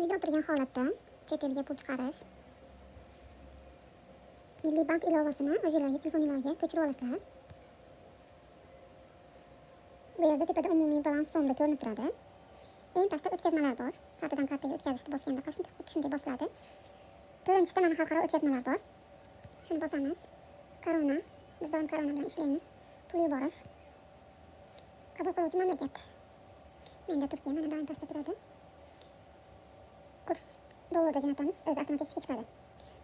Uyda o'tirgan holatda chet elga pul chiqarish. Milliy bank ilovasini o'zinglarga telefoninglarga ko'chirib olasizlar. Bu yerda tepada umumiy balans so'mda ko'rinib turadi. Eng pastda o'tkazmalar bor. Kartadan kartaga o'tkazishni bosganda xuddi shunday bosiladi. To'rtinchisida mana xalqaro o'tkazmalar bor. Shuni bosamiz. Korona. Biz doim korona bilan ishlaymiz. Pul yuborish. Qabul qiluvchi mamlakat. Menda Turkiya mana doim pastda turadi. Kurs dollarda jo'natamiz, o'zi avtomatik chiqadi.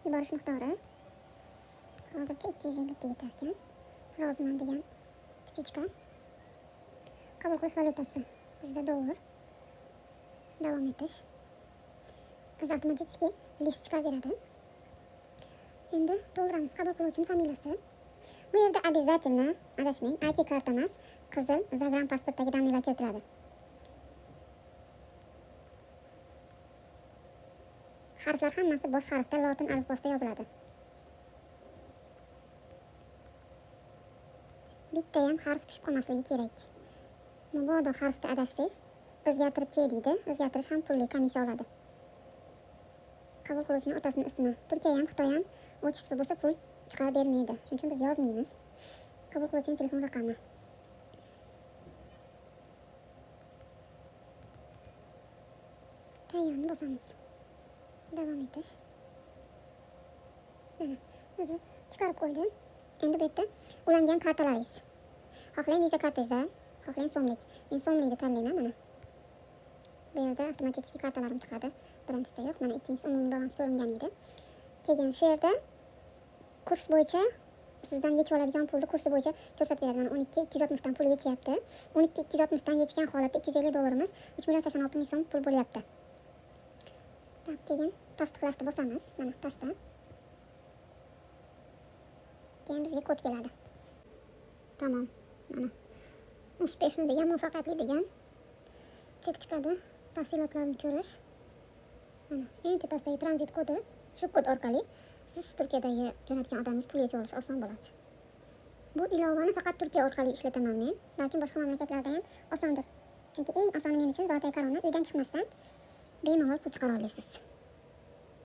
Yuborish miqdori hozircha 250 ga yetar ekan. Roziman degan птичка. Qabul qilish valyutasi bizda dollar. Davom etish. O'zi avtomatik list chiqarib beradi. Endi to'ldiramiz qabul qiluvchining familiyasi. Bu yerda обязательно adashmang, ID karta emas, qizil загран pasportdagi данные lar kiritiladi. Harflar hammasi bosh harfda lotin alifbosida yoziladi. Bitta ham harf tushib qolmasligi kerak. Mabodo harfda adashsangiz, o'zgartirib kel deydi. O'zgartirish ham pulli, komissiya oladi. Qabul qiluvchining otasining ismi. Turkiya ham, Xitoy ham отчество bo'lsa pul chiqarib bermaydi. Shuning uchun biz yozmaymiz. Qabul qiluvchining telefon raqami. Tayyorni bosamiz. Davom etish. Mana o'zi chiqarib qo'ydi. Endi bu yerda ulangan kartalaringiz. Xohlang Visa kartangizda, xohlang so'mlik. Men so'mlikni tanlayman mana. Bu yerda avtomatik kartalarim chiqadi. Birinchisida yo'q, mana ikkinchisi umumiy balans ko'ringan edi. Keyin shu yerda kurs bo'yicha sizdan yechib oladigan pulni kursi bo'yicha ko'rsatib beradi. Mana 12,260 dan pul yechyapti. 12,260 dan yechgan holatda 250 dollarimiz 3 086 000 so'm pul bo'lyapti. Так, keyin tasdiqlashni bosamiz. Mana pastda. Keyin bizga kod keladi. Tamom. Mana успешно degan, muvaffaqiyatli degan chek chiqadi. Tafsilotlarni ko'rish. Mana eng tepasidagi tranzit kodi, shu kod orqali siz Turkiyadagi jo'natgan odamingiz pul yechib olish oson bo'ladi. Bu ilovani faqat Turkiya orqali ishlataman men, balkim boshqa mamlakatlarda ham osondir. Chunki eng osoni men uchun Zolotaya Korona, uydan chiqmasdan bemalol pul chiqara olasiz.